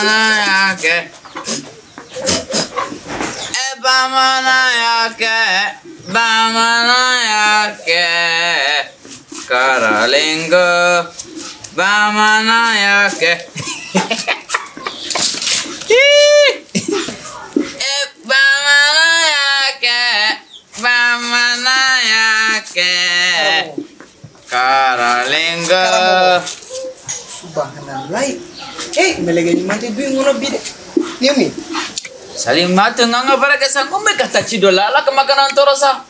Bamananya bamananya kɛ bamananya kɛ karalengo bamananya kɛ bamananya kɛ bamananya kɛ karalengo. Subhanallah. Melege ɲuman tɛ du in kɔnɔ bi dɛ. Nin ye mun ye? Salim ma tɛ n ka baara kɛ sa, n ko n bɛ ka taa ci dɔ la, Ala kama kana n tɔɔrɔ sa.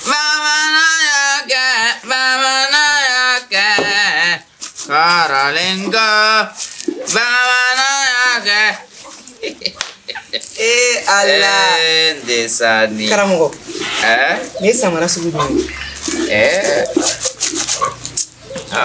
Bamananya kɛ bamananya kɛ karalengo bamananya kɛ. Ala. N desani. Karamɔgɔ. Nin ye samara sugu jumɛn ye? I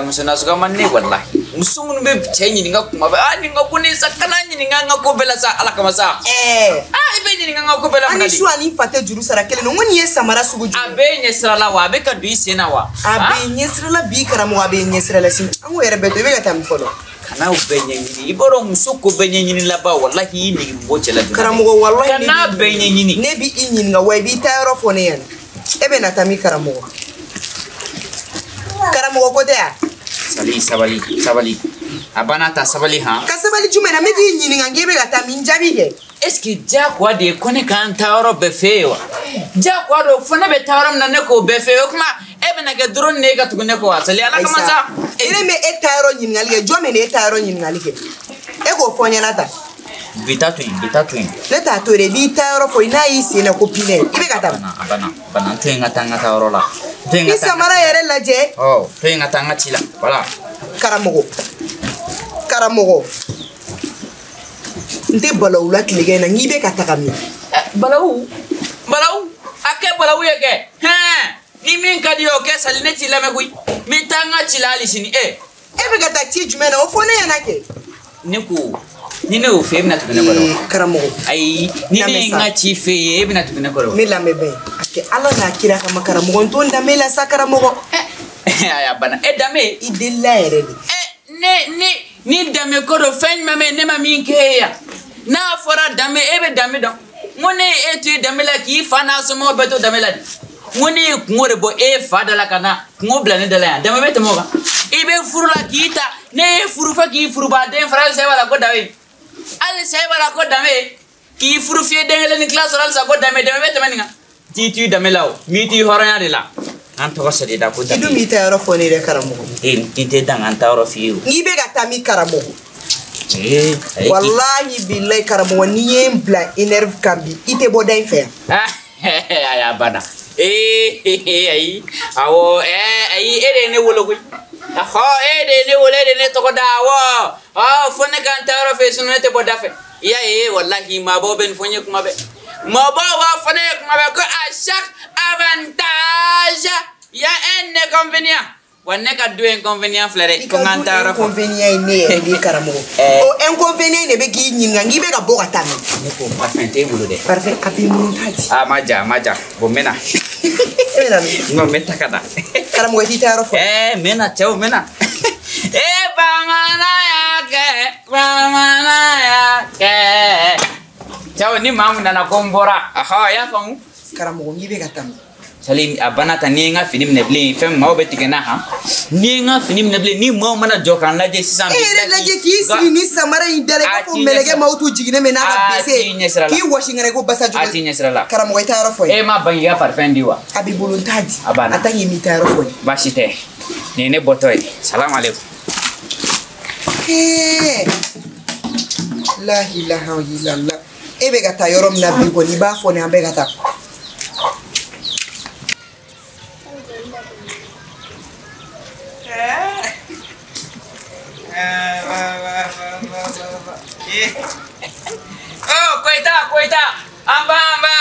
muso nasugu man ne wallahi. Muso minnu bɛ cɛ ɲininka kuma bɛɛ, nin ka ko ne sa, kana ɲininka n ka ko bɛɛ la sa, Ala kama sa. I bɛ ɲininka n ka ko bɛɛ la mun na de? Ani su ani fa tɛ juru sara kelen na, n ko nin ye samara sugu jumɛn? A bɛ ɲɛ sira la wa? A bɛ ka don i sen na wa? A bɛ ɲɛ sira la bi karamɔgɔ, a bɛ ɲɛ sira la sini. An k'o yɛrɛ bɛɛ to, i bɛ ka taa min fɔlɔ? Kana o bɛɛ ɲɛɲini. I b'a dɔn muso ko bɛɛ ɲɛɲini laban, walahi i nege bɛ bɔ cɛ la joona. Karamɔgɔ walahi. Kana bɛɛ ɲɛɲini. Ne b'i ɲininka wa i b'i taa yɔrɔ fɔ ne ɲɛna. E bɛ na taa min karamɔgɔ? Karamɔgɔ ko tɛ yan? Sali sabali sabali. A banna ta sabali han. Ka sabali jumɛn na? Ne b'i ɲininka k'e bɛ ka taa min jaabi kɛ. Est ce que diyagoya de ye ko ne k'an taa yɔrɔ bɛɛ f'e ye wa? Diyagoya don fo ne bɛ taa yɔrɔ min na ne k'o bɛɛ f'e ye. O kuma e bɛna kɛ drone de ye ka tugu ne kɔ wa? Sali Ala kama sa. Ne bɛ e taa yɔrɔ ɲininkali kɛ, jɔn bɛ ne e taa yɔrɔ ɲininkali kɛ? E k'o fɔ n ɲɛna tan. Bi ta to yen, bi ta to yen. Ne t'a to yen dɛ, i b'i taa yɔrɔ fɔ n'a y'i sen na ko pinɛ, i bɛ ka taa. A banna, a banna, n to yen ka taa n ka taa yɔrɔ la. I samara yɛrɛ lajɛ. Ɔ, to yen ka taa n ka ci la, voilà. Karamɔgɔ, karamɔgɔ, n tɛ balawu la tilegan in na, n k'i bɛ ka taga min? Balawu, balawu, a kɛ balawu ye kɛ, hɛn, ni min ka di ye o kɛ Sali, ne t'i lamɛn koyi. N bɛ taa n ka ci la hali sini. E bɛ ka taa ci jumɛn na, o fɔ ne ɲɛna kɛ. Ne ko. Ni ne y'o fɛ e bɛna tugu ne kɔ dɛ. Karamɔgɔ. Ayi, ni ne ye n ka ci f'e ye e bɛna tugu ne kɔ dɛ. Ne lamɛn bɛ a kɛ Ala n'a kira kama karamɔgɔ, n t'o danbe la sa karamɔgɔ. Ayi a banna. E danbe? I delila yɛrɛ de. Ne ni danbe ko don, fɛn jumɛn bɛ yen ne ma min k'e ye yan? N'a fɔra danbe e bɛ danbe dɔn. N ko ne ye e to i danbe la k'i fa n'a somɔgɔw bɛɛ to danbe la de. N ko ne ye kungo de bɔ e fa da la ka na kungo bila ne da la yan. Danbe bɛ tɛmɛ o kan. I bɛ furu la k'i ta, ne ye furu fɔ k'i furubaden fara halisa e b'a la ko danbe. Halisa e b'a la ko danbe, k'i furu fiyɛ den kelen ni tila sɔrɔ halisa ko danbe, danbe bɛ tɛmɛ nin kan. T'i to i danbe la o, n b'i to i hɔrɔnya de la. An tɔgɔ sɔrɔ i da ko danbe. I dun b'i ta yɔrɔ fɔ ne yɛrɛ karamɔgɔ. N tɛ dan ka n ta yɔrɔ f'i ye o. N'i bɛ ka taa min karamɔgɔ? Walahi bilahi karamɔgɔ, n'i ye n bila énerve kan bi, i tɛ bɔ da in fɛ yan. Ayi a banna. Ayi awɔ ayi e de ye ne wolo koyi. Ɔhɔ e de ye ne wolo, e de ye ne tɔgɔ da awɔ. Fo ne ka n ta yɔrɔ fɛ sinon ne tɛ bɔ da fɛ. I y'a ye walahi maabaw bɛ nin fɔ n ye kuma bɛɛ. Maabaw b'a fɔ ne ye kuma bɛɛ ko à chaque avantage il y a un inconvénient. Wa ne ka du inconvénient filɛ dɛ. Ko n ka n ta yɔrɔ fɔ. Inconvénient ye ne yɛrɛ de ye karamɔgɔ. O inconvénient de bɛ k'i ɲininka k'i bɛ ka bɔ ka taa min? Ne ko parfum t'e bolo dɛ. Parfum a b'i bolo n t'a di. A ma ja, a ma ja. Bon n bɛ na. E bɛ na min? Non n bɛ taa ka na. Karamɔgɔ i t'i ta yɔrɔ fɔ. N bɛ na cɛw, n bɛ na. Bamananya kɛ, bamananya kɛ. Cɛw ni maa min nana ko n bɔra. Ahɔ, i y'a faamu? Karamɔgɔ n k'i bɛ ka taa min? Sali a banna tan, n'i ye n ka fini minɛ bilen fɛn maaw bɛ tigɛ n na han. N'i ye n ka fini minɛ bilen ni maaw mana jɔ k'an lajɛ sisan. E yɛrɛ lajɛ k'i sigi ni samara in da la i b'a fɔ mɛlɛkɛ maaw t'u jiginnen mɛ n'a ka bese. K'i wɔsi ŋɛrɛ ko basa jugu. A t'i ɲɛ sira la. Karamɔgɔ i ta yɔrɔ fɔ ye. E ma ban k'i ka parfum di wa? A b'i bolo n t'a di. A banna. A ta k'i m'i ta yɔrɔ fɔ ye. Baasi tɛ. Nin ye ne bɔtɔ ye. Salamu aleykum. La ilaha illallah. E bɛ ka taa yɔrɔ min na bi kɔni i b'a fɔ ne an bɛ ka taa. Oh, Koita, Koita, amba, amba.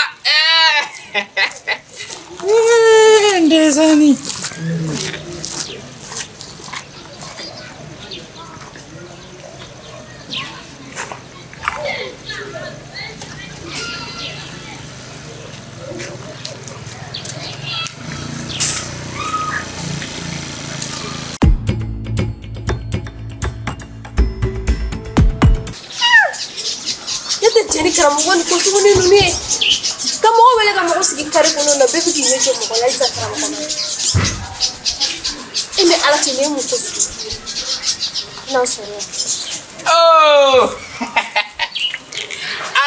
Ndezani. Karamɔgɔ ni ko sugu ninnu ye. Ka mɔgɔ wele ka mɔgɔ sigi kare kɔnɔ na bɛɛ bɛ k'i ɲɛ jɔ mɔgɔ la halisa karamɔgɔ ma. E ni Ala cɛ nin ye mun ko sugu ye? N'an sɔrɔ yan. Oh!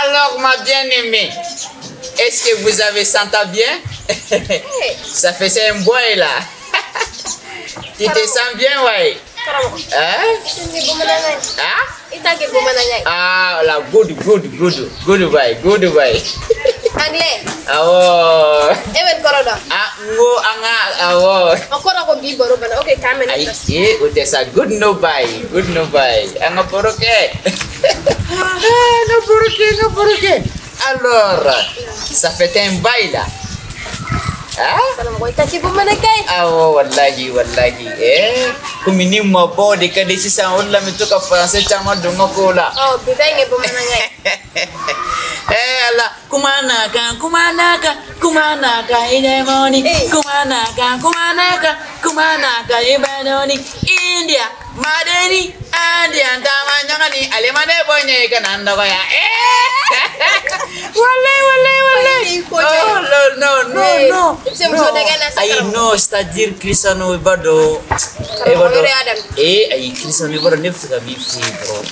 Alors, ma bien-aimée, est-ce que vous avez senti bien? Ça faisait un boy là. Tu te sens bien, ouais? Hein? Hein? Ah, la good, good, good, good boy, good boy. Anglais. Oh. Even koroda. Ah, ngo anga awo. Okoro ko bi boro bana. Okay, kame na. Ai, o tesa good no buy, good no buy. Anga poroke. Ah, no poroke, no poroke. Alors, ça fait un bail là. Ah? Ah, wallahi, wallahi. Eh, comme ni ma bo de ka de sisan o la mi to ka français caman don ko la. Oh, bi ta nge bamanankan ye. Eh Allah, kumana kan, kumana kan, kumana kan idemoni, kumana kan, kumana kan, kumana kan ibadoni, India, Madeni, India, tamanyangani, alemane bonye kanando ya. Eh! Wallahi, wallahi, wallahi. Oh, no, no, no, no. Ayi, non, c'est-à-dire Cristiano i b'a dɔn. Eh, ayi, Cristiano i b'a dɔn ne bɛ fɛ ka min f'i ye dɔrɔn.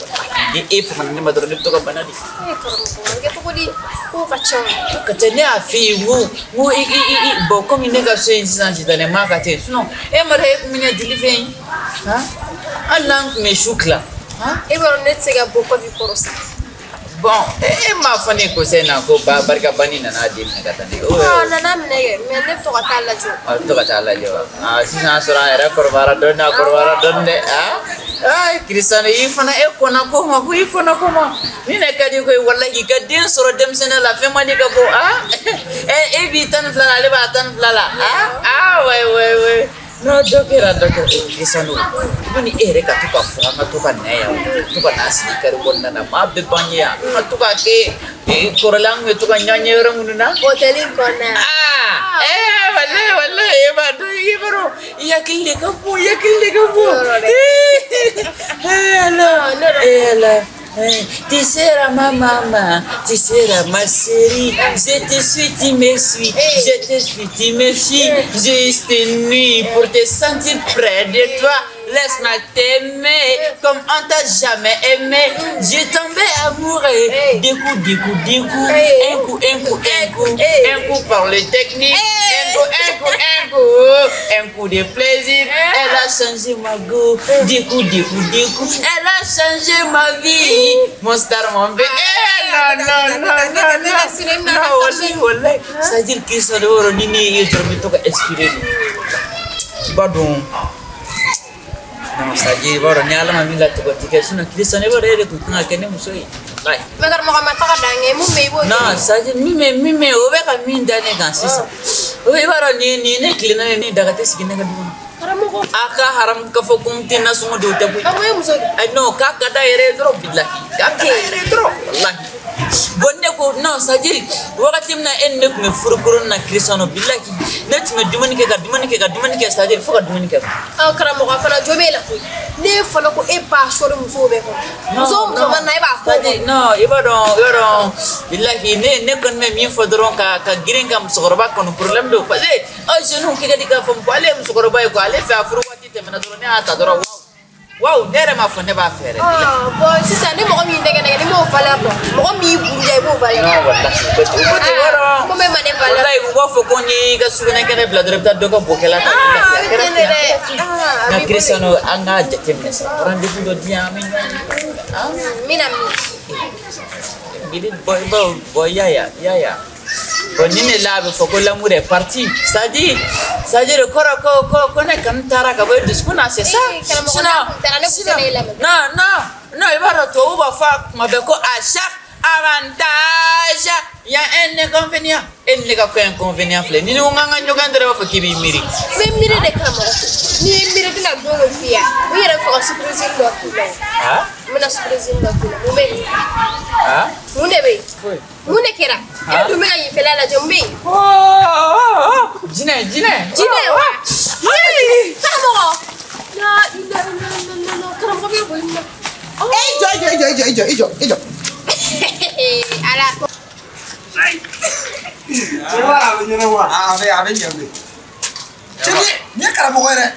Ni e famana ne ma dɔrɔn ne bɛ to ka bana de. Eh, karamɔgɔ, kɛ cogo di? Ko ka ca. Ka ca, ne y'a f'i ye n ko i bon komi ne ka so in sisan sitanɛ ma ka ca sinon e ma dɔn e kun bɛ ne joli fɛ yen. Hali n'an tun bɛ su tila. E b'a dɔn ne tɛ se ka bɔ kɔbi kɔrɔ sa. Bon, e m'a fɔ ne ko sɛn na ko ba barika bani nana den minɛ ka taa ne. A nana minɛ kɛ mais ne bɛ to ka taa lajɛ. A bɛ to ka taa lajɛ wa? Ah, sisan sɔrɔ a yɛrɛ kɔrɔbayara dɔɔni, a kɔrɔbayara dɔɔni dɛ. Ah, ah, Cristiano i fana e kɔnna ko ma ko i kɔnna ko ma. Ni ne ka di ko ye walahi ka den sɔrɔ denmisɛnninya la fɛn man di ka bɔ. Ah, e b'i 12 la ale b'a 12 la. Ah, ah, ouais, ouais, ouais. Non, dɔ kɛra dɔ kɛra Cristiano i ni e yɛrɛ ka to ka fɔ an ka to ka na yan to ka na sigi kari kɔnɔna na maa bɛɛ b'an ye yan an ka to ka kɛ kɔrɔlen an kun bɛ to ka ɲɔgɔn ye yɔrɔ minnu na. Hôtel in kɔnɔna. Ah, eh, walahi, walahi, e b'a dɔn i b'a dɔn i hakili de ka bon i hakili de ka bon. Eh Ala, eh Ala. Tu seras ma maman, tu seras ma chérie. Je te suis, tu me suis. Je te suis, tu me suis. Juste une nuit pour te sentir près de toi. Laisse-moi t'aimer comme on t'a jamais aimé. J'ai tombé amoureux. Des coups, des coups, des coups. Un coup, un coup, un coup. Un coup par le technique. Un coup, un coup, un coup. Un coup de plaisir. Elle a changé ma goût. Des coups, des coups, des coups. Elle a changé ma vie. Mon star, mon bébé. Eh, non, non, non, non, non. Non, wallahi, wallahi. C'est-à-dire que ça doit être ni je to ka inspiré. Ba don. Non, c'est-à-dire baro ni ala ma min la tɔgɔ ti kɛ sinon Cristiano i b'a dɔn e de tun kan ka kɛ ne muso ye. Wallahi. Mais karamɔgɔ ma taga dan kɛ mun bɛ i b'o kɛ. Non, c'est-à-dire min bɛ o bɛ ka min da ne kan sisan. O i b'a dɔn nin ne tilenna ne ni daga tɛ sigi ne ka du kɔnɔ. Karamɔgɔ. A ka haram ka fɔ ko n tɛ nasɔngɔ di o tɛ koyi. A ko e muso de. Ayi non k'a ka d'a yɛrɛ ye dɔrɔn bilahi. K'a ka d'a yɛrɛ ye dɔrɔn wallahi. Bon ne ko non c'est-à-dire wagati min na e ni ne tun bɛ furukurun na Cristiano bilahi ne tun bɛ dumuni kɛ ka dumuni kɛ ka dumuni kɛ c'est-à-dire fo ka dumuni kɛ. Ɔ karamɔgɔ fana jo b'e la koyi. Ne fana ko e b'a sɔrɔ musow bɛɛ kɔnɔ. Muso o muso ma na e b'a fɔ. Non i b'a dɔn bilahi ne kɔni bɛ min fɔ dɔrɔn ka girin ka musokɔrɔba kɔnɔ problème don parce que aw jeunes kɛ ka di k'a fɔ ko ale ye musokɔrɔba ye quoi ale fɛ a furu waati tɛmɛna dɔrɔn ne y'a ta dɔrɔn waw ne yɛrɛ m'a fɔ ne b'a fɛ yɛrɛ. Bon sisan ni mɔgɔ min nɛgɛ nɛgɛ ni m'o valeur dɔn mɔgɔ min y'i buruja i b'o valeur dɔn. Non wallahi o tɛ yɔrɔ. Ko bɛ ma ne valeur. Wallahi u b'a fɔ ko n'i y'i ka sugunɛ kɛnɛ bila dɔrɔn i bɛ taa dɔ ka bokɛla ta. Ah a bɛ ten de dɛ. Nka Cristiano an k'a jateminɛ sa rendez-vous dɔ di yan an bɛ ɲɔgɔn ye. N bɛna min. Bon bon yaya yaya. Bon ni ne la a bɛ fɔ ko l'amour est parti c'est-à-dire kɔrɔ ko ne kanu taara ka bɔ e dusukun na c'est ça. Sinon non non non i b'a dɔn tubabu b'a fɔ a kuma bɛɛ ko à chaque avantage il y a un inconvénient. E ni ne ka ko inconvénient filɛ ni ko k'an ka ɲɔgɔn dɔrɔn i b'a fɔ k'i b'i miiri. N bɛ miiri de karamɔgɔ n'i ye miiri i bɛna don dɔ f'i ye n yɛrɛ bɛ fɛ ka surprise dɔ k'i la. N bɛna surprise dɔ k'i la mun bɛ yen. Mun de bɛ yen. Mun de kɛra? E dun bɛ ka yenfɛla lajɛ mun bɛ yen. Jinɛ jinɛ. Jinɛ wa. Karamɔgɔ. La ilaha illallah karamɔgɔ bɛ boli mun na. E jɔ i jɔ i jɔ i jɔ i jɔ i jɔ. Ala. Cɛ b'a la a bɛ ɲɛnabɔ wa? A bɛ ɲɛ bilen. Cɛ nin ye karamɔgɔ ye dɛ.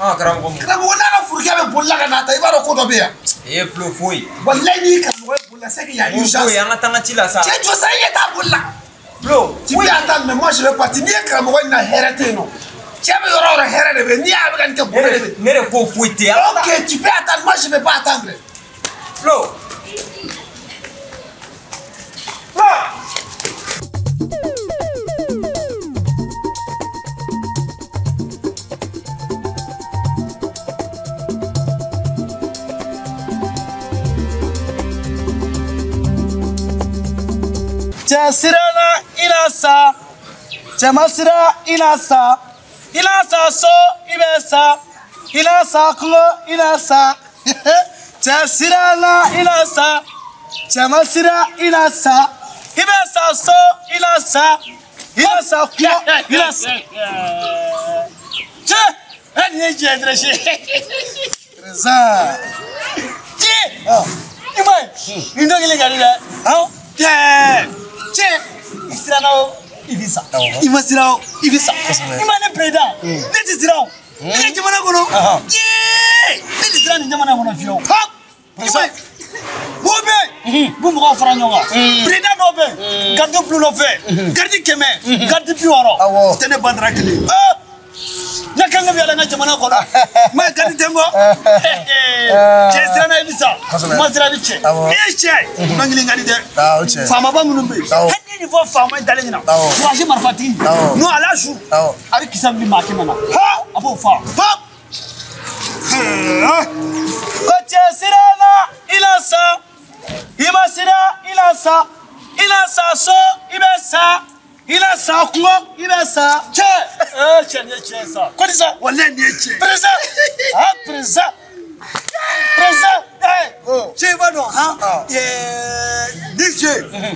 Karamɔgɔ mun? Karamɔgɔ n'a ka furukɛ bɛ bolila ka n'a ta i b'a dɔn ko dɔ bɛ yan. E Flo foyi. Walayi n'i karamɔgɔ ye bolila c'est qu'il y a urgence. Foyi an ka taa n ka ci la sa. Cɛ jɔ sa i ɲɛ t'a bolila. Flo. Tu peux attendre mais moi je vais partir. N'i ye karamɔgɔ in na hɛrɛ tɛ yen nɔ. Cɛ bɛ yɔrɔ o yɔrɔ hɛrɛ de bɛ yen n'i y'a bɛ ka nin kɛ bolo de bɛ. Ne de ko foyi tɛ yan. Ok tu peux attendre moi je vais pas attendre. Flo. Cɛ siranna i na sa, cɛ ma siran i na sa, i na sa so i bɛ sa, i na sa kungo i na sa. Cɛ siranna i na sa, cɛ ma siran i na sa, i bɛ sa so i na sa, i na sa kungo i na sa. Cɛ, e nin ye jɛ dɛrɛsi. Président. Cɛ, i ma ye, nin dɔ kelen ka di dɛ. Cɛ. Cɛ, i siranna o i bɛ sa, i ma siran o i bɛ sa, i ma ne président, ne tɛ siran o, ne ka jamana kɔnɔ, ne tɛ siran nin jamana kɔnɔ fiyewu. Mɔgɔw bɛ yen, u bɛ mɔgɔw fara ɲɔgɔn kan, président dɔw bɛ yen, garde bulon nɔfɛ, garde 100, garde 60, o tɛ ne Badara kelen ye. Ne kan ka bɛ yala n ka jamana kɔnɔ, ma ye garde tɛ n kɔ, cɛ siranna i bɛ sa, ma siran i bɛ cɛ, n'i ye cɛ ye, man kelen ka di dɛ. Faamaba minnu bɛ yen, hali ni nin fɔ faama ye dalen ɲɛna, surasi marifatigi, n'o a la su, a bɛ kisɛ min maa 100 na, a b'o fa. Ko cɛ siranna i na sa, i ma siran i na sa, i na sa so i bɛ sa. I na sa kungo i bɛ sa. Cɛ cɛ nin ye tiɲɛ ye sa. Ko di sa? Walayi nin ye tiɲɛ ye. Président, président, président. Cɛ i b'a dɔn han, ni cɛ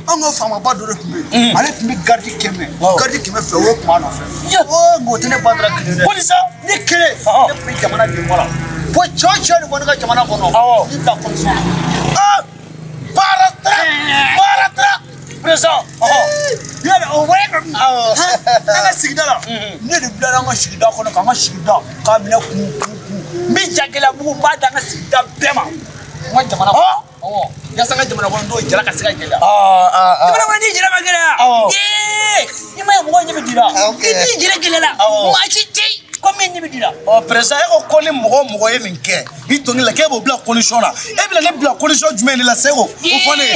an ka faamaba dɔ de tun bɛ yen, ale tun bɛ garde 100, garde 100 fɛ o tun b'a nɔfɛ. Nka o tɛ ne Badara kelen dɛ. Ko di sa? Ne kelen, ne tun bɛ jamana de kɔnɔ. Bon cɛ o cɛ de bɔ ne ka jamana kɔnɔ, n'i bila condition na. Baara tɛ, baara tɛ. Président. Yala o wari kɔni. An ka sigida la, ne de bilara an ka sigida kɔnɔ k'an ka sigida k'a minɛ kun kun kun. N bɛ jagɛlɛya mugu n b'a di an ka sigida bɛɛ ma. N ka jamana kɔnɔ. Yasa n ka jamana kɔnɔdenw jala ka se ka gɛlɛya. Jamana kɔnɔ n'i jala ma gɛlɛya. N'i ma ye mɔgɔw ɲɛ bɛ d'i la. N'i jala gɛlɛyara, maa si tɛ yen ko min ɲɛ bɛ d'i la. Président e ko ko ni mɔgɔ o mɔgɔ ye nin kɛ i dɔnkili la k'e b'o bila condition na, e bɛna ne bila condition jumɛn de la Seko? O fɔ ne ye.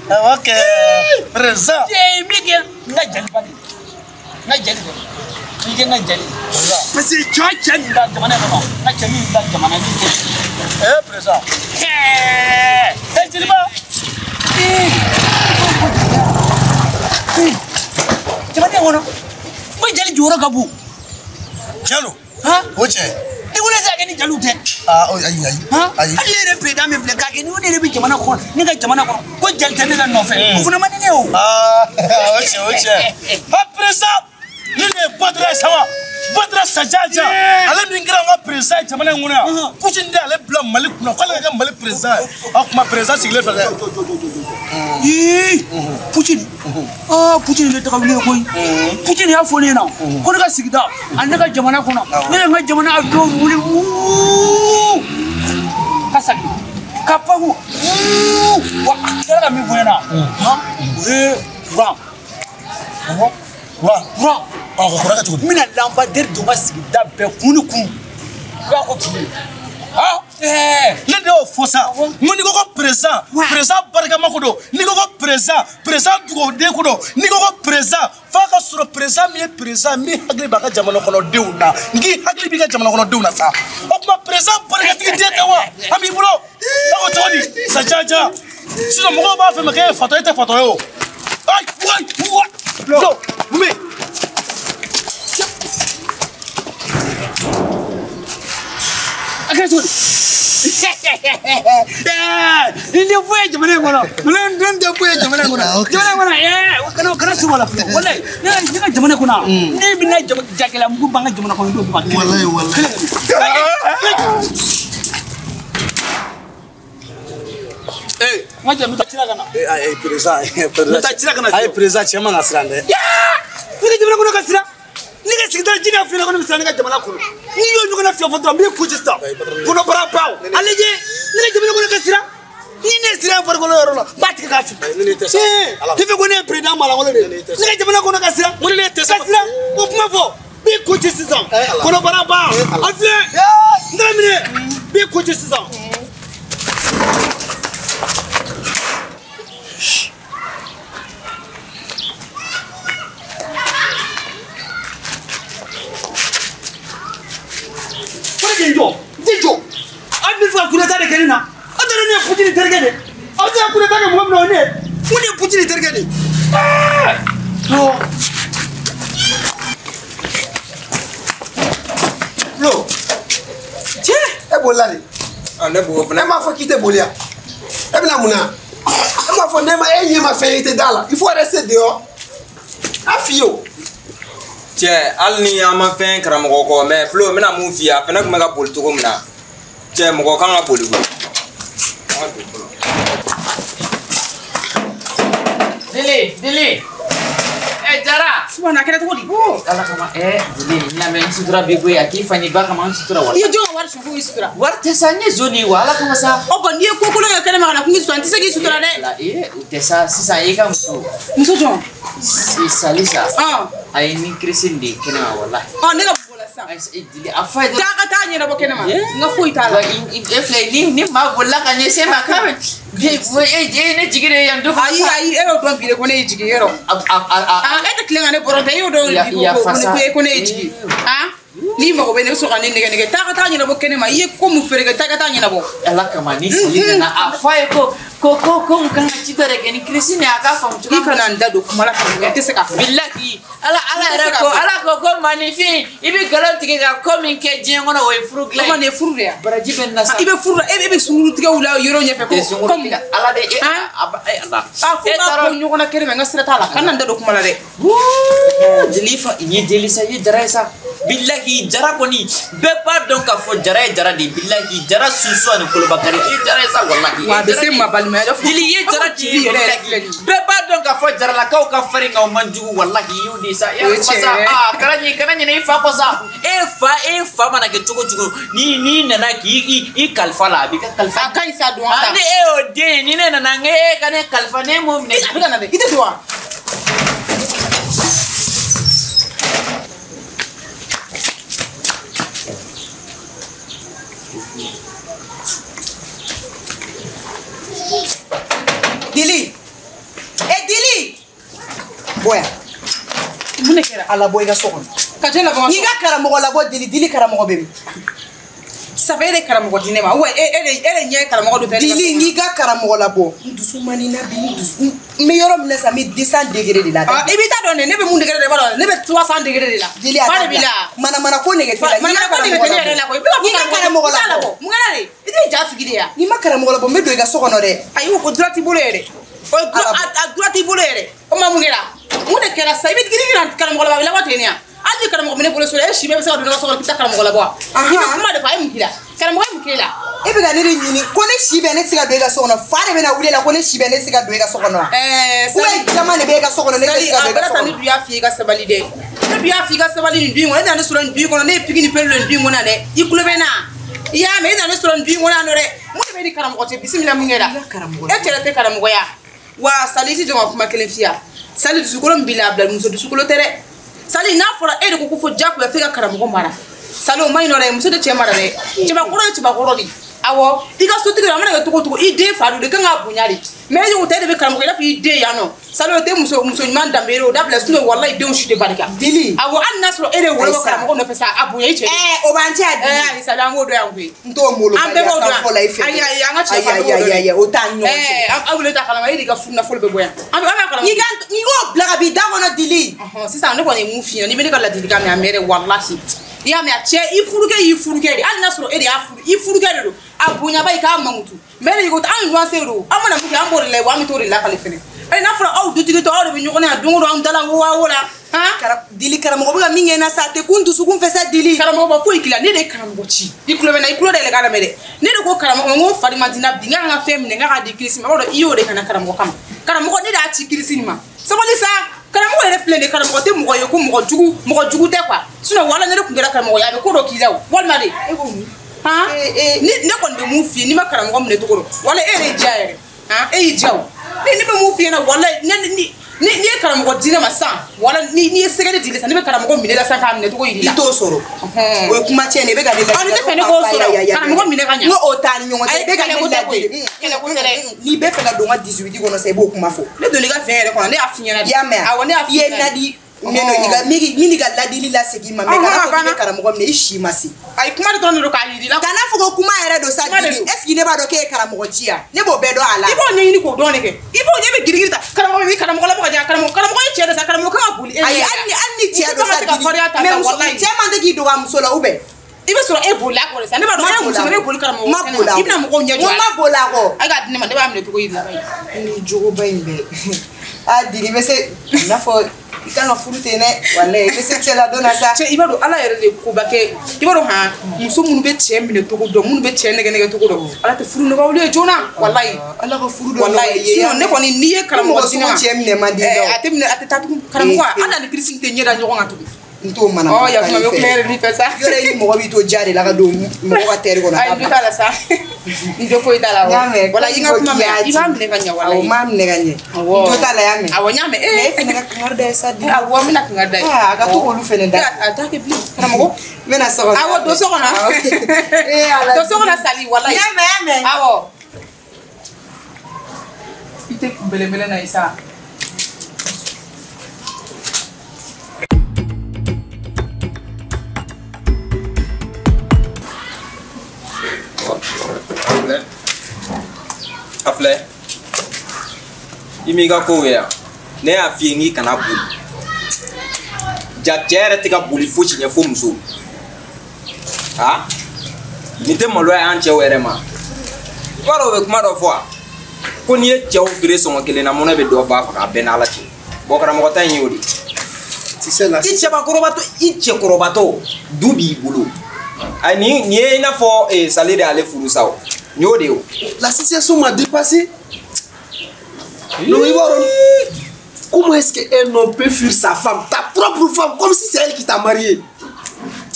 Ok président. N bɛ kɛ n ka jaliba de, n ka jali de, n kɛ n ka jali. Parce que cɛ o cɛ nin da jamana in kɔnɔ, n ka cɛ min da jamana in kɔnɔ. Président. Jeliba. Jamana in kɔnɔ, n ko jali jɔyɔrɔ ka bon. Tiɲɛ don. O tiɲɛ. I ko ne se ka kɛ ni jaliw tɛ. Ayi ayi. Ayi. Hali ne yɛrɛ président min filɛ k'a kɛ ni ne yɛrɛ bɛ jamana kɔnɔ, ne ka jamana kɔnɔ, ko jali tɛ ne la nɔfɛ. O fana man di ne ye o. O tiɲɛ o tiɲɛ. Président, ni ne ye Badara Sama, Badara Sajaja, ale min kɛra an ka président ye jamana in kɔnɔ yan, Poutine de y'ale bila Mali kunna k'ale ka kɛ Mali président ye. O tuma président sigilen filɛ dɛ. Ii, Poutine, Poutine de taga wuli ye koyi. Poutine y'a fɔ ne ɲɛna ko ne ka sigida ani ne ka jamana kɔnɔ, ne ye n ka jamana avion wuli wuuu ka segin ka pan wuuu, wa a tilala ka min fɔ n ɲɛna, o ye courant. Courant. Courant. Ka courant kɛ cogo di? N bɛna lampadaire don n ka sigida bɛɛ kun ni kun. I b'a ko fili. Ne de y'o fɔ sa, n ko n'i ko ko président, président barikama ko don, n'i ko ko président, président dugawuden ko don, n'i ko ko président, f'a ka sɔrɔ président min ye président min hakili b'a ka jamana kɔnɔdenw na, n k'i hakili b'i ka jamana kɔnɔdenw na sa. O tuma président barikatigi den tɛ wa? An b'i bolo. E ko cogo di? Sajaja. Sinon mɔgɔw b'a fɛ ma k'e ye fatɔ ye, e tɛ fatɔ ye o. Ayi, wayi, wa. Flo, mun bɛ yen? A kɛra cogo di? Nin tɛ foyi ye jamana in kɔnɔ. Nin tɛ foyi ye jamana in kɔnɔ. Jamana in kɔnɔ, kana sɔn a la fiyewu. Walayi, ne ka jamana kɔnɔ, ne bɛna jagɛlɛya mugu ban n ka jamana kɔnɔdenw bɛɛ ma. Walayi, walayi. N ka cɛ n bɛ taa ci la ka na. Ayi président. N bɛ taa ci la ka na. Ayi président cɛ man ka siran dɛ. Ne ka jamana kɔnɔ ka siran. Ne ka sigida la jinɛ filɛ kɔnɔ bɛ siran ne ka jamana kɔnɔ. N'i y'o ɲɔgɔnna fiyɛ fɔ dɔrɔn n b'i kun ci sisan. Kɔnɔbara baw. A lajɛ ne ka jamana kɔnɔ ka siran. Ni ne sera farikolo yɔrɔ la n b'a tigɛ k'a fili. Ne tɛ sa. I fɛ ko ne ye président malangolo de ye. Ne ka jamana kɔnɔ ka siran. Mun ne tɛ sa. Ka siran o kuma fɔ. N b'i kun ci sisan. Kɔnɔbara baw. A filɛ. N taara minɛ. N b'i kun ci sisan. Jɔ n tɛ jɔ a bɛ fɛ ka coup d'état de kɛ ne na aw t'a dɔn ne ye Poutine terikɛ de ye aw tɛ se ka coup d'état kɛ mɔgɔ min na o ye ne ye n ko ne ye Poutine terikɛ de ye. Flo cɛ e bolila de. Ne b'o fana. E m'a fɔ k'i tɛ boli yan e bɛna mun na e m'a fɔ ne ma e ɲɛ ma fɛn ye i tɛ da la il faut rester dehors a f'i ye o. Cɛ hali ni an ma fɛn karamɔgɔ kɔ mɛ Flo n bɛna mun f'i ye a fana tun bɛ ka boli cogo min na cɛ mɔgɔ kan ka boli koyi. Dili Dili Jara. Subahana a kɛra cogo di? Ala kama Dili n lamɛn n sutura b'i koyi a k'i fa ni ba kama n sutura wala. I ye jɔn ka wari suɲɛ ko k'i sutura? Wari tɛ sa n ye zon de ye wa ala kama sa. O bɔn n'i ye ko kolon kɛ kɛnɛma ka na ko k'i sutura n tɛ se k'i sutura dɛ. O tɛ sa sisan i ka muso. Muso jɔn? Salisa. A ye ni kirisi de ye kɛnɛma walahi. Ne ka bɔ la sisan. Dili a fa ye. Taa ka taa ɲɛnabɔ kɛnɛma. N ka foyi t'a la. E filɛ ni maa bolila ka ɲɛsin e ma k'a bɛ e ne jigi de ye yan du kɔnɔ. Ayi ayi e y'o dɔn bi de ko ne y'i jigi yɔrɔ. E tɛ tilen ka ne bɔrɔ tɛ e y'o dɔn bi ko ne y'i jigi. N'i mago bɛ ne bɛ sɔrɔ ka ne nɛgɛ nɛgɛ taa ka taa ɲɛnabɔ kɛnɛma i ye ko mun feere kɛ taa ka taa ɲɛnabɔ. Ala kama ni sili nana a f'a ye ko ko ko ko n kan ka ci dɔ de kɛ ni kirisi ni a k'a faamu cogo. I kana n da don kuma la ka n tɛ se k'a fɔ. Bilahi ala ala yɛrɛ ko ala ko ko maninfin i bɛ nkalon tigɛ ka ko min kɛ diɲɛ kɔnɔ o ye furu dilan ye. O ma nin ye furu de ye. Baraji bɛ na sa. I bɛ furu la e bɛ sunguru tigɛw la yɔrɔ ɲɛfɛ ko comme ala de e ala. A fo k'a bɔ ɲɔgɔn na kɛnɛma n ka sira t'a la kana n da don kuma la dɛ. Jeli fa n ye jeli sa i ye jara ye sa. Bilahi jara kɔni bɛɛ b'a dɔn k'a fɔ jara ye jara de ye bilahi jara sunsun ani kolobakari i ye jara ye sa walahi. Wa a bɛ se ma balimaya la. Jeli i ye jara de ye bilahi bɛɛ b'a dɔn k'a fɔ jaralakaw ka farin nka o man jugu walahi i y'o de ye sa. O ye tiɲɛ ye. Aa kana ɲinɛ i fa kɔ sa. E fa mana kɛ cogo cogo ni nana k'i i kalifa la a b'i ka kalifa. A ka ɲi sa don an ta. Ni e y'o den ye ni ne nana n k'e ka ne kalifa ne m'o minɛ. A bɛ ka na dɛ i tɛ don wa. Dili Dili bɔ yan. Mun de kɛra? A labɔ i ka so kɔnɔ. Ka jɔn labɔ n ka so kɔnɔ? N'i ka karamɔgɔ labɔ Dili Dili karamɔgɔ bɛ min? Safa e de karamɔgɔ di ne ma wa e de ɲɛ ye karamɔgɔ dɔ tɛ. Dili n'i ka karamɔgɔ labɔ n dusu man di n na bi n dusu n bɛ yɔrɔ min na sisan n bɛ 200 degré de la. I b'i ta dɔn dɛ ne bɛ mun degré de la i b'a dɔn ne bɛ 300 degré de la. Dili a dabila manamana ko nege t'i la. Manamana ko nege tɛ ne yɛrɛ la koyi. N'i ka karamɔgɔ labɔ mun kɛra de i tɛ ja sigi de ya. N'i ma karamɔgɔ labɔ n bɛ don i ka so kɔnɔ dɛ. Ayi o droit t'i bolo yɛrɛ. O a droit t'i bolo yɛrɛ. O ma mun kɛra? Mun de kɛra sisan i bɛ girin karamɔgɔ labɔ a bɛ labɔ ten de ya. Hali ni karamɔgɔ bɛ ne bolo so e si bɛɛ bɛ se ka don ne ka so kɔnɔ k'i bɛ taa karamɔgɔ labɔ wa? I bɛ kuma de fɔ a ye mun k'i la? Karamɔgɔ ye mun k'e la? E bɛ ka ne de ɲini ko ne si bɛɛ ne tɛ se ka don e ka so kɔnɔ fa de bɛna wuli e la ko ne si bɛɛ ne tɛ se ka don e ka so kɔnɔ wa? Ou bien jama de bɛ e ka so kɔnɔ ne tɛ se ka don e ka so kɔnɔ. Ne dun y'a f'i ye i ka sabali dɛ. Ne dun y'a f'i ka sabali nin du in kɔnɔ e nana ne sɔrɔ nin du in kɔnɔ ne ye piki ni pelu nin du in kɔnɔ yan dɛ. I tulo bɛ n na? I y'a mɛn e nana ne sɔrɔ nin du in kɔnɔ yan nɔ dɛ. Mun de bɛ ni karamɔgɔ cɛ bisimila mun kɛra? E cɛ tɛ karamɔgɔya. Wa Sali i tɛ jɔ ka kuma kelen f'i ye. Sali dusukolo min b'i la a bila muso dusukolo tɛ dɛ. Sali n'a fɔra e de ko ko fo diyagoya f'e ka karamɔgɔ mara. Sali o ma ɲi nɔ dɛ muso tɛ cɛ mara dɛ. Cɛbakɔrɔ ye cɛbakɔrɔ de ye. Awɔ i ka sotigi a mana kɛ cogo o cogo i den fa don de kan k'a bonya de. Mais e ko tɛ e de bɛ karamɔgɔ i n'a fɔ i den yan nɔ. Sali o tɛ muso ɲuman danbe ye o dabila sinon walahi denw si tɛ barika. Dili. Awɔ hali n'a sɔrɔ e de wolo bɔ karamɔgɔ nɔfɛ sa a bonya i cɛ. O b'an cɛ a Dili. Ayi Sali an b'o dɔn yan koyi. N t'o molobaliya kan fɔ la i fɛ. Ayi ayi an ka cɛ fa ayi ayi ayi o t'an ɲɔgɔn cɛ. Aw wele ta kalama e de ka furu nafolo bɛ bɔ yan. An b'a kalama. N'i k'o bila ka b'i da kɔnɔ Dili. Sisan ne kɔni ye mun f'i ɲɛna n'i bɛ ne ka ladilikan mɛn a mɛn dɛ walahi. I y'a mɛn a cɛ i furukɛ y'i furukɛ de hali n'a sɔrɔ e de y'a furu i furukɛ de don a bonyaba i k'a mankutu mais ne ko an ye luwanse don an mana mun kɛ an b'o de la wa an bɛ t'o de lakale fɛnɛ. N'a fɔra aw dutigi tɔ aw de bɛ ɲɔgɔn na yan don o don an da la wo la. Dili karamɔgɔ bɛ ka min kɛ n na sa a tɛ kun dusukun fɛ sa Dili. Karamɔgɔ ma foyi k'i la ne de ye karamɔgɔ ci i tulo bɛ n na i tulo dayɛlɛ k'a lamɛn dɛ ne de ko karamɔgɔ n ko fari man di n na bi n k'an ka fɛn minɛ n k'a di Kirisi ma i b'a dɔn i y'o de kana karamɔgɔ kama karamɔgɔ ne de y'a ci Kirisi nin ma sabali sa karamɔgɔ yɛrɛ filɛ nin ye karamɔgɔ tɛ mɔgɔ ye ko mɔgɔ jugu tɛ quoi sinon wala ne de tun kɛra karamɔgɔ ye a bɛ ko dɔ k'i la o walima de E ko mun? Han ni ne kɔni bɛ mun f'i ye n'i ma karamɔgɔ minɛ cogo dɔn wala e yɛrɛ y'i diya yɛrɛ han e y'i diya o ne bɛ mun f'i ɲɛna wala ne ni ni ye karamɔgɔ di ne ma sisan wala ni ye sɛgɛ di sisan ne bɛ karamɔgɔ minɛ la sisan k'a minɛ cogo yir'i la. I t'o sɔrɔ. O ye kuma tiɲɛ de ye i bɛ ka ne ladi. Ne tɛ fɛ ne k'o sɔrɔ karamɔgɔ minɛ ka ɲa. N ko o t'a ni ɲɔgɔn cɛ i bɛ ka ne ladi. Kɛlɛko tɛ dɛ. N'i bɛ fɛ ka don n ka 18 kɔnɔ sisan i b'o kuma fɔ. Ne donna i ka fɛn yɛrɛ kɔnɔ ne y'a f'i ɲɛna de. I y'a mɛn wa? Awɔ ne y'a f'i ɲɛna. I ye ladi min ka ladili lasegin i ma mais kana fɔ k'i bɛ karamɔgɔ minɛ i si ma se. Ayi kuma de dɔrɔn de don k'a yir'i la. Kana fɔ ko kuma yɛrɛ don sa Dili est ce que ne b'a dɔn k'e ye karamɔgɔ ci ya ne b'o bɛɛ dɔn a la. I b'o ɲɛɲini k'o dɔn de kɛ i b'o ɲɛ bɛ girigiri ta karamɔgɔ bɛ karamɔgɔ labɔ ka di yan karamɔgɔ ye cɛ de sa karamɔgɔ kan ka boli e ɲɛ. Ayi hali ni cɛ don sa Dili mais muso cɛ man tɛ k'i dogo a muso la ou bien. I bɛ sɔrɔ e bolila a kɔ de sa ne b'a dɔn e muso ne boli karamɔgɔ ma bolila i bɛna mɔgɔw ɲɛ jɔ a la. N ko ma bolila a kɔ. A k'a di ne ma ne b'a minɛ cogo yir'i la. Ni jogoba in bɛɛ a Dili bɛ se i n'a fɔ i kan ka furu ten dɛ walayi i bɛ se cɛ la don na sa. Cɛ i b'a dɔn ala yɛrɛ de ye koba kɛ i b'a dɔn han muso minnu bɛ cɛ minɛ cogo dɔn minnu bɛ cɛ nɛgɛ nɛgɛ cogo dɔn ala tɛ furu nɔgɔya olu ye joona walayi. Ala ka furu dɔ walayi sinon ne kɔni n'i ye karamɔgɔ di ne ma cɛ minɛ man di dɛ. A tɛ minɛ a tɛ taa tugun karamɔgɔ hali ani Kirisi tɛ ɲɛ da ɲɔgɔn kan tugun. N t'o mana. Ɔ yakuma bɛ kuma yɛrɛ n'i fɛ sa. Yɔrɔ i ni mɔgɔ b'i to ja de la ka don mɔgɔ ka tɛri kɔnɔ. Ayi n jo t'a la sa n jo foyi t'a la o. N y'a mɛn. Wala i ka kuma mɛn i b'a minɛ ka ɲɛ walayi. Awɔ n b'a minɛ ka ɲɛ. Awɔ n jo t'a la y'a mɛn. Awɔ n y'a mɛn. Mais e fɛnɛ ka kangari da ye sa Dili. Awɔ n bɛna kangari da ye. Aa a ka to k'olu fɛnɛ da. A t'a kɛ bilen karamɔgɔ. N bɛna so kɔnɔ. Awɔ don so kɔnɔ. Ee Ala. Don so kɔnɔ Sali walayi. N y'a mɛn n y'a mɛn. Awɔ. I tɛ bɛlɛbɛlɛ na ye sa. A filɛ i m'i ka kow ye yan ne y'a f'i ye n k'i kana boli ja cɛ yɛrɛ tɛ ka boli fosi ɲɛ fo muso ha nin tɛ maloya y'an cɛw yɛrɛ ma i b'a dɔn u bɛ kuma dɔ fɔ wa ko n'i ye cɛw feere sɔngɔ kelen na mɔnɛ bɛ dɔ fa faga a bɛɛ n'ala cɛ bɔn karamɔgɔ ta in y'o de ye i cɛbakɔrɔbatɔ i cɛkɔrɔbatɔ du b'i bolo ayi nin ye i n'a fɔ Sali de y'ale furu sa o. La situation m'a dépassé. Non, comment est-ce qu'un homme peut fuir sa femme, ta propre femme, comme si c'est elle qui t'a marié?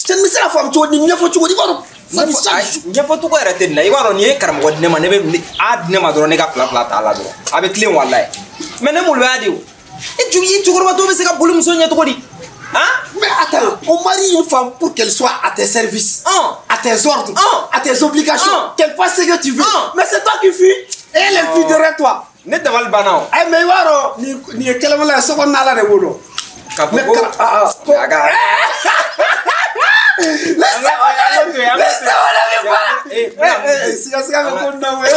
Tu ne sais la femme, tu vois, ɲɛfɔcogo yɛrɛ tɛ nin na i b'a dɔn nin ye karamɔgɔ di ne ma ne bɛ a di ne ma dɔrɔn ne ka fila fila t'a la dɔrɔn a bɛ tilen walayi mais ne maloya de o i cɛkɔrɔbatɔ bɛ se ka boli muso ɲɛ cogo di? Hein? Mais attends, on marie une femme pour qu'elle soit à tes services, à tes ordres, à tes obligations, qu'elle fasse ce que tu veux. Mais c'est toi qui fuis et elle elle fuit derrière toi. Ne dabali banna o. Eh mais i b'a dɔn nin ye kɛlɛmala ye so kɔnɔna la de b'o dɔn. K'a fɔ ko Siga siga bɛ ko nin na koyi.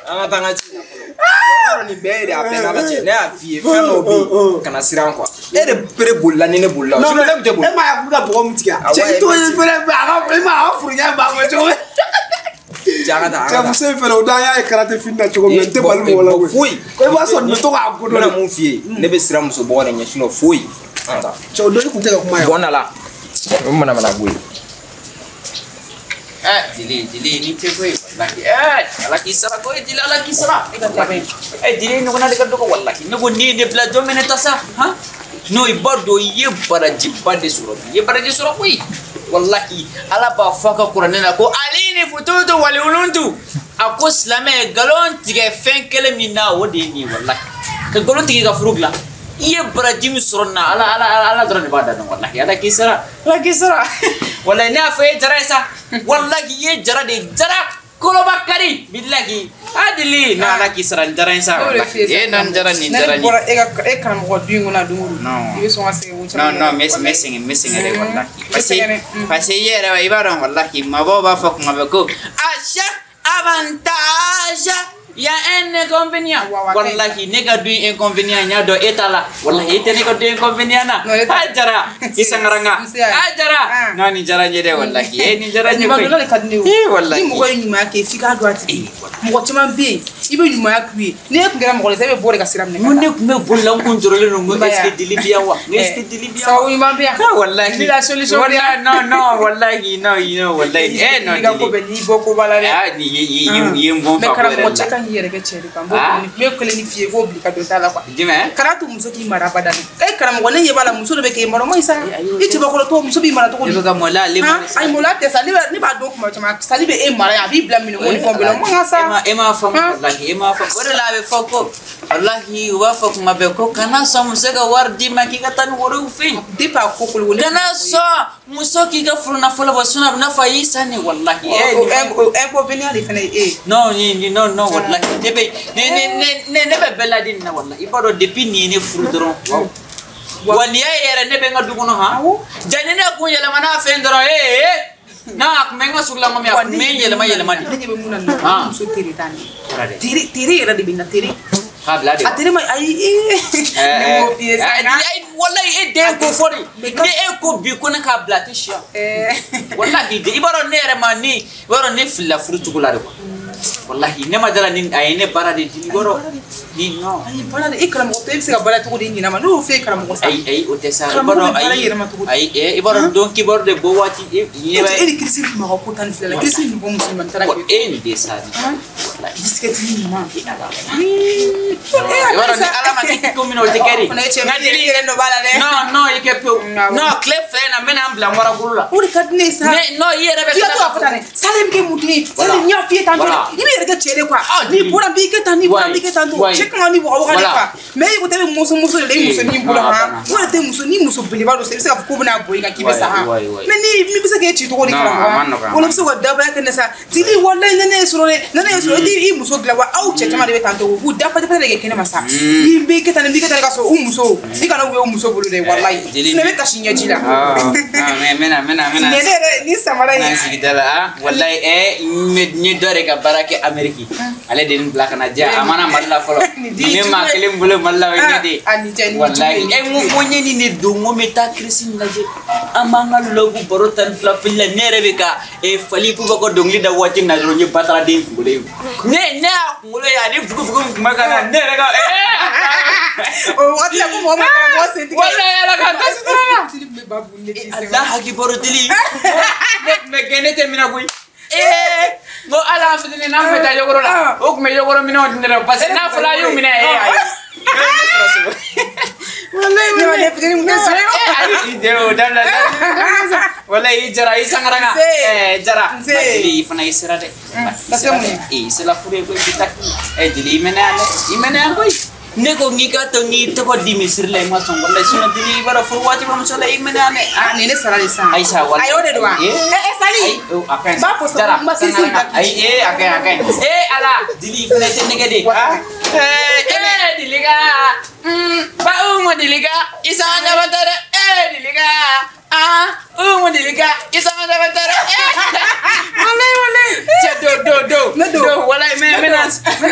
An ka taa an ka ci la fɔlɔ. I b'a dɔn nin bɛɛ ye de a bɛɛ n'Ala cɛ ne y'a f'i ye fɛn dɔw bɛ yen kana siran quoi e de bere bolila ni ne bolila o sinon ne tun tɛ boli. E m'a ye a kun bɛ ka bɔgɔ min tigɛ cɛ i t'o ye fɛnɛ a ka e m'a ye a ka furuɲɛ b'a fɔ cogo min. Cɛ an ka taa an ka taa. Cɛ muso in fɛnɛ o don an y'a ye karate fini na cogo min na n tɛ bali mɔgɔ la koyi. Foyi. Ko i b'a sɔrɔ nin bɛ to k'a ko dɔ. N bɛna mun f'i ye ne bɛ siran muso bɔgɔ de ɲɛ sinon foyi. An ka taa. Cɛ o don i kun tɛ ka kuma yan. Bɔn na la o mana bɔ yen. Dili Dili ni tɛ koyi walahi ala k'i sara koyi Dili ala k'i sara Dili ɲɔgɔnna de ka dɔgɔ walahi ne ko n'i ye ne bila jɔn bɛ ne ta sa han n'o i b'a dɔn i ye barajiba de sɔrɔ bi i ye baraji sɔrɔ koyi walahi ala b'a fɔ a ka kuranɛ la ko ali ni fututu waliwuluntu a ko silamɛ ye nkalon tigɛ fɛn kelen min na o de ye nin ye walahi ka nkalon tigɛ ka furu dilan i ye baraji min sɔrɔ nin na ala ala ala dɔrɔn de b'a da dɔn walahi ala k'i sara ala k'i sara walahi ne y'a fɔ e ye jara ye sa walahi i ye jara de ye jara koloba kari bilahi adili na ala k'i sara nin jara in sa walahi e na nin jara nin jara nin ne bɔra e ka e karamɔgɔ du in kɔnɔ don o don i bɛ sɔn ka sɛgɛn ko caman non non n bɛ sɛgɛn n bɛ sɛgɛn dɛ walahi parce que i yɛrɛ i b'a dɔn walahi maabaw b'a fɔ kuma bɛɛ ko à chaque avantage Il y a un inconvénient. Wallahi, ne ka du inconvénient nya do etala. Wallahi, ite ne ka du inconvénient na. Ajara, isangaranga. Ajara. Non ni jara nye de wallahi. Eh ni jara nye ko. Eh wallahi. Ni mɔgɔ ye ɲumanya kɛ f'i k'a dɔn a tigi ye. Mɔgɔ caman bɛ yen i bɛ ɲumanya k'u ye. Ni e tun kɛra mɔgɔ la sisan e bɛ bɔ de ka sira minɛ. Mun ne tun bɛ boli la n kun jɔrɔlen don n ko est ce que dili bi yan wa? N ko est ce que dili bi yan wa? Sababu ɲuman bɛ yan. Ah wallahi. Ni la solution bɛ yan. Non non wallahi non non wallahi. Eh non. I ka ko bɛɛ n'i bɔ ko ba la dɛ. Ah ni ye n bɔn Mais fa ko yɛrɛ karamɔgɔ la. cɛ kan k'i yɛrɛ kɛ cɛ de kan. N b'o kelen ni f'i ye k'o bila i ka dɔ t'a la quoi. Jumɛn? Kana to muso k'i mara abada. E karamɔgɔ ne ɲɛ b'a la muso dɔ bɛ k'e mara o man ɲi sa. I cɛbakɔrɔtɔ muso b'i mara cogo di? Ne bɛ ka maloya ale ma. Ayi maloya tɛ sa ne b'a dɔn kuma caman sali bɛ e mara yan a b'i bila minɛnko ni fɛnw bɛɛ la o man kan sa. E m'a faamu wallahi e m'a faamu o de la a bɛ fɔ ko wallahi u b'a fɔ kuma bɛɛ ko kana sɔn muso ka wari d'i ma k'i ka taa ni wariw fɛ yen. Depuis a ko kolokolo. Kana sɔn muso k'i ka furu nafolo bɔ sinon a bɛ n'a fɔ a y'i san de wallahi. O inconvénient de fana ye e ye. Non non non wallahi ne bɛ ne bɛ bɛɛ ladi nin na wallahi i b'a dɔn depuis nin ye ne furu dɔrɔn. Wa nin y'a yɛrɛ ne bɛ n ka du kɔnɔ han. Ja ni ne kun yɛlɛma n'a fɛn dɔrɔn ee. Non, a kun bɛ n ka sugu la mɔmi a kun bɛ n yɛlɛma yɛlɛma de. Ne ɲɛ bɛ mun na nin na muso tere t'a ɲɛ. Tere yɛrɛ de bɛ na tere. K'a bila de wa? A tere ma ayi ee. Ne m'o f'i ye sa. Walayi e den ko fɔ de. Ni e ko bi ko ne k'a bila a tɛ si yan. Walahi i b'a dɔn ne yɛrɛ ma ni i b'a dɔn ne filila furu cogo la de quoi. Wallahi ne ma dala ni a ye ne baara de di i b'a dɔn ni non. Ayi baara de e karamɔgɔ tɔ e bɛ se ka baara cogo di ɲinɛ ma ne y'o f'e karamɔgɔ sa. Ayi ayi o tɛ sa i b'a dɔn ayi ayi i b'a dɔn don kibaru de bɔ waati e ɲɛ bɛ. E ni kirisi tun b'a ka ko 12 la kirisi nin bɔ muso ɲuman taara kɛ. E nin de sa de. Bisikɛti ɲuman. I b'a dɔn ni Ala ma kɛ ko min na o tɛ kɛ de. Nka jeli yɛrɛ nɔ b'a la dɛ. Non non i kɛ pewu. Non tile fila in na n bɛna n bila n warabolo la. O de ka di ne ye sa. Mais non i yɛrɛ bɛ tila k'a fɔ tan dɛ. Sale bɛ kɛ mun den ye? Sale n y'a f'i ye tan tɔ dɛ. I b'i yɛrɛ kɛ cɛ de quoi. N'i bɔra n b'i kɛ tan n'i bɔra n b'i kɛ tan tɔ. Cɛ kan ka ni waga waga de quoi. Mais e ko tɛ bɛ muso muso de la i muso min bolo han. O yɛrɛ tɛ muso ni muso belebeleba don sa i bɛ se k'a fɔ k'o bɛna bɔ i kan k'i bɛ sa han. Mais ni bɛ se k'e ci cogo di karamɔgɔ? O la bɛ se ka dabaya kɛ ne sa. Tigi walayi ne ye sɔrɔ dɛ. Ne ye sɔrɔ i t'i muso dilan wa aw cɛ caman de bɛ tan tɔ u k'u da pɛtɛ pɛtɛ de kɛ kɛnɛ ma sa. Ni b'i kɛ tan ni b'i kɛ tan ka sɔrɔ u muso i kana u ye u muso bolo dɛ walayi. Sinon i bɛ kasi ɲɛji la. N bɛna n bɛna n bɛna. Ne yɛrɛ ni samara in. N sigida la walayi n ye dɔ de ka baara kɛ Amérique ale de ye n bila ka na diyan a mana Mali la fɔlɔ ne maa kelen bolo Mali la o ye ne de ye walayi n ko n ye nin de don n ko n bɛ taa kirisi lajɛ an b'an ka lɔbu baro 12 fili la ne yɛrɛ bɛ ka fali k'u ka dɔnkili da waati min na dɔrɔn n ye bataraden kunkolo ye ne y'a kunkolo ye ani fugufugu min tun bɛ ka na ne yɛrɛ ka O waati la ko mɔgɔ ma karamɔgɔ sen tigɛ. Walayi Ala k'an to sutura la. Ala hakibaru dili ne tun bɛ gɛn ne tɛ minɛ koyi. N ko hali an fitinin n'an tun bɛ taa yogoro la o tun bɛ yogoro minɛnw di ne ma parce que n'a fɔra a y'u minɛ ayi. Walayi ne ma ne fitinin kun tɛ sɔrɔ. Ayi i den o dabila walayi i jara i sangaranga jara jeli i fana i sera dɛ. Parce que mun ye? I sera furu ye koyi bi taa jeli i mɛnna yan dɛ i mɛnna yan koyi. Ne ko n k'i ka to n k'i tɔgɔ di misiri la i ma sɔn walayi sinon jeli i b'a dɔn furu waati bɛ muso la i mɛnna yan dɛ. Ah nin ne sara de sisan. Ayi sa walayi. Ayi o de don wa? Sali. A ka ɲi. N b'a fɔ sa n ma sinsin bila. Ayi a ka ɲi a ka ɲi. Ala jeli i fana tɛ nɛgɛ de. Dilika ba umu dilika i sanga ɲabatɛ dɛ dilika umu dilika i sanga ɲabatɛ dɛ walayi walayi cɛ do do walayi n bɛna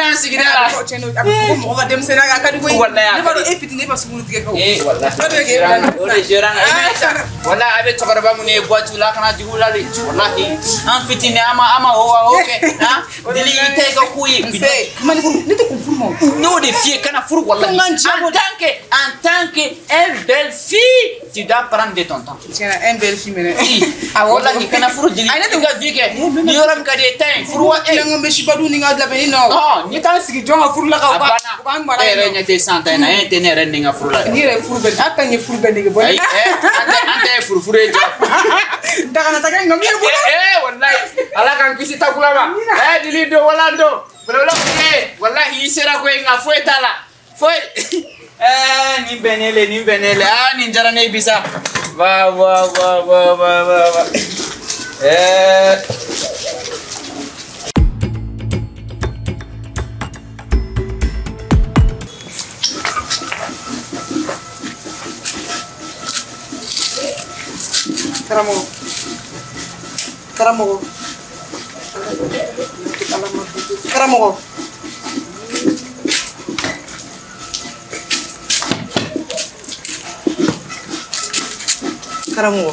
n sigi da la. Cɛ a bɛ fɔ ko mɔgɔ ka denmisɛnninya a ka di koyi. Walayi ne b'a dɔn e fitinin e ma sunguru tigɛ kɛ o. Walayi o de gérant walayi a bɛ cɛkɔrɔba minnu ye boîte la a kana jigin u la de walayi an fitinin an ma o kɛ dili i tɛ i ka ko ye. Nse ne tɛ kun furu ma o. N'o de f'i ye kana furu walayi. En tant que une belle fille, tu dois prendre de ton temps. Tiens, une belle fille maintenant. Ah walayi kana furu dili. I ka vie kɛ ni yɔrɔ min ka di ye taa yen furu wa. Ne ko n bɛ sibadu ni n ka labɛnni na o. Ni taa sigi jɔn ka furu la ka u b'an mara yen. E yɛrɛ ɲɛ tɛ san ta in na e tɛ ne yɛrɛ ni n ka furu la. Ni yɛrɛ ye furu bɛɛ a ta ye furu bɛɛ nege bɔ. Ayi an ta ye furu furu ye jɔ. Dagana ta kɛ ŋɔmi ye bolo. Walayi Ala k'an kisi takula ma. Dili don wala don. Belebele walayi i sera koyi nka foyi t'a la foyi. Nin bɛnnen le nin bɛnnen le nin diyara ne ye bi sa. Wa wa wa wa wa wa. Karamɔgɔ karamɔgɔ karamɔgɔ Karamɔgɔ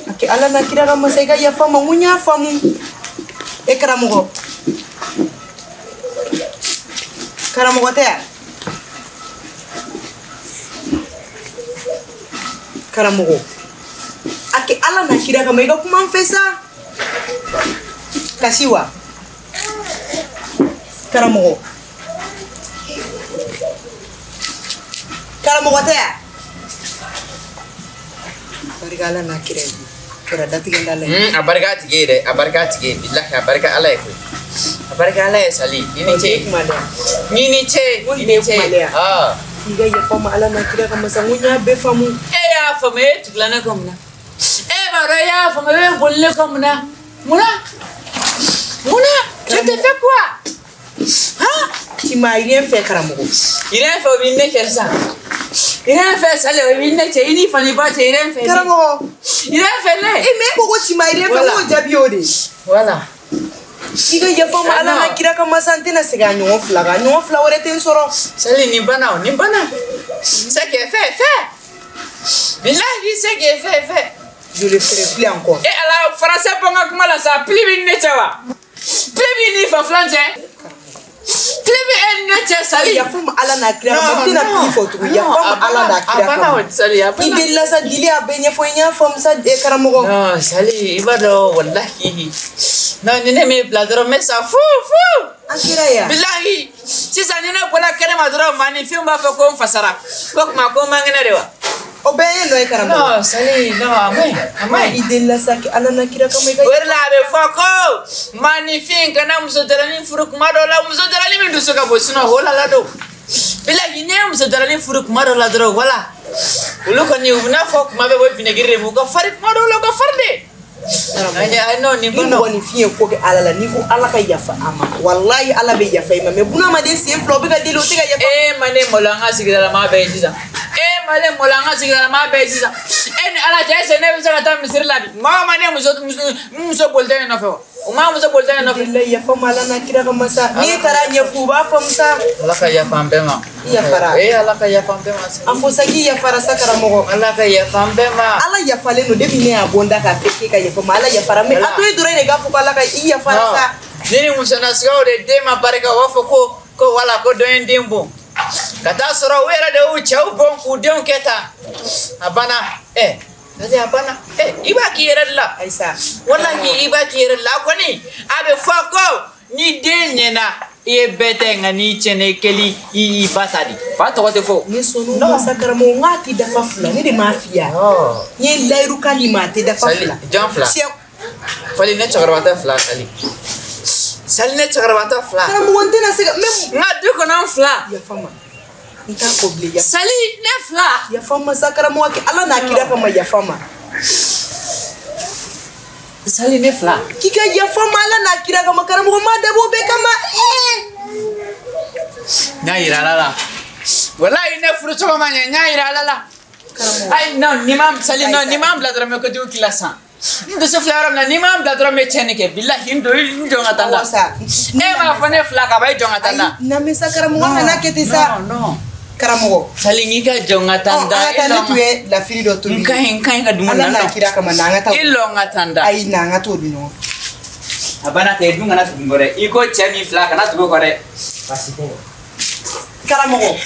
a kɛ Ala n'a kira kama sa i ka yafa n ma n ko n y'a faamu e karamɔgɔ karamɔgɔ tɛ yan karamɔgɔ a kɛ Ala n'a kira kama i ka kuma n fɛ sa kasi wa karamɔgɔ karamɔgɔ tɛ yan barika Ala n'a kira ye kɛra datigɛ da la a barika tigi ye dɛ a barika tigi ye bilahi a barika Ala ye koyi a barika Ala ye Sali i ni ce i ni ce i ni ce i ka yafa n ma Ala n'a kira kama sa n ko n y'a bɛɛ faamu e y'a faamu e tugula ne kɔ mun na e b'a dɔn e y'a faamu e bɛ boli ne kɔ mun na mun na mun na je te fais quoi hein tu m'as rien fait karamɔgɔ rien fait o b'i ne cɛ sisan rien fait Sali o b'i ne cɛ i ni fa ni ba cɛ rien fait karamɔgɔ rien fait ne e mais e ko ko tu m'as rien fait n k'o jaabi y'o de voilà i ka yafa n ma Ala n'a kira kama sa n tɛna segin a ɲɔgɔn fila kan ɲɔgɔn fila wɛrɛ tɛ n sɔrɔ Sali nin banna o nin banna ce qui est fait fait bilahi ce qui est fait fait je le ferai plus encore e Ala français bɔ n ka kuma la sa pli b'i ni ne cɛ wa pli b'i ni fa filan cɛ pli bɛ e ni ne cɛ Sali yafa n ma Ala n'a kira kama n tɛna pli fɔ tugun yafa n ma Ala n'a kira kama Sali a i delila sa dili a bɛɛ ɲɛfɔ n y'a faamu sa karamɔgɔ non Sali i b'a dɔn walahi non ni ne m'e bila dɔrɔn n bɛ sa fu fu an kɛra yan bilahi sisan ni ne bɔra kɛnɛma dɔrɔn maaninfinw b'a fɔ ko n fasara ko tuma ko n man kɛnɛ de wa o bɛɛ ye nɔ ye karamɔgɔ non Sali non a man ɲi a man ɲi i delila sa kɛ Ala n'a kira kama i ka o de la a bɛ fɔ ko maaninfin kana muso jalanin furu kuma dɔw la muso jalanin min dusu ka bon sinon o la don bilahi n'i ye muso jalanin furu kuma dɔw la dɔrɔn wala olu kɔni u bɛna fɔ kuma bɛɛ ko vinaigre de b'u ka fari kuma dɔw la u ka fari de ni mɔgɔninfin ye ko kɛ Ala la n'i ko Ala ka yafa a ma walahi Ala bɛ yafa i ma mais bunahadamaden sen fila o bɛ ka deli o tɛ ka yafa. E ma ne malo an ka sigidala maa bɛɛ ye sisan e ma ne malo an ka sigidala maa bɛɛ ye sisan e ni Ala cɛ est-ce que ne bɛ se ka taa misiri la bi maa o maa ne muso bolitɔ in nɔfɛ wa o maa muso bolitɔ in nɔfɛ. Bilahi yafa ma Ala n'a kira kama sa n'i taara ɲɛfɔ u b'a faamu sa. Ala ka yafa an bɛɛ ma. I yafara. Ee Ala ka yafa an bɛɛ ma. A fɔ sa k'i yafara sa karamɔgɔ. Ala ka yafa an bɛɛ ma. Ala yafalen don depuis ne y'a bɔ n da k'a fɔ k'e ka yafa ma Ala yafara mais a to yen dɔrɔn de k'a fɔ ko Ala ka i yafara sa. Ne ni muso nasuguyaw de den ma barika u b'a fɔ ko wala ko dɔ ye n den bon ka taa sɔrɔ u yɛrɛ de y'u cɛw bon k'u denw kɛ tan a banna ɛ c'est a banna ɛ i b'a k'i yɛrɛ de la. Ayisa. Walahi i b'a k'i yɛrɛ de la a kɔni a bɛ fɔ ko ni den ɲɛna i ye bɛɛ ta ye nka n'i tiɲɛna i kɛli i ba ta de fa tɔgɔ tɛ fɔ. Ne sɔnn'o ma sa karamɔgɔ n k'a tɛ dafa fila ne de m'a f'i ye n ye layiru kan d'i ma a tɛ dafa fila. Jɔn fila Fali ne cɛkɔrɔba tɛ fila Sali Sali ne cɛkɔrɔba tɛ fila. Karamɔgɔ n tɛna se ka n ka du kɔnɔ n fila. Yafa n ma n t'a fɔ bilen. Sali ne fila. Yafa n ma sa karamɔgɔ kɛ Ala n'a kira kama yafa n ma. Sali ne fila. K'i ka yafa n ma Ala n'a kira kama karamɔgɔ ma dabɔ o bɛɛ kama. N y'a yira Ala la walayi ne furu cogo ma ɲɛ n y'a yira Ala la. Ayi non n'i ma Sali non n'i ma n bila dɔrɔn n bɛ kojugu k'i la sisan. N dusu filɛ yɔrɔ min na n'i ma n bila dɔrɔn n bɛ tiɲɛni kɛ bilahi n jɔ ka taa n da. E m'a fɔ ne fila ka ban e jɔ ka taa n da. Na mɛ sa karamɔgɔ kana kɛ ten sa. Non non. Karamɔgɔ. Sali n'i ka jɔ ka taa n da. An ka taa ne tun ye lafili dɔ tobi. N ka ɲi ka dumuni na. Ala n'a kira kama na an ka taa. I lɔ n ka taa n da. Ayi na an ka t'o dun ɲɔgɔn fɛ. A banna ten dun kana tugu n kɔ dɛ i ko cɛ min fila kana tugu o kɔ dɛ. Baasi tɛ. Karamɔgɔ.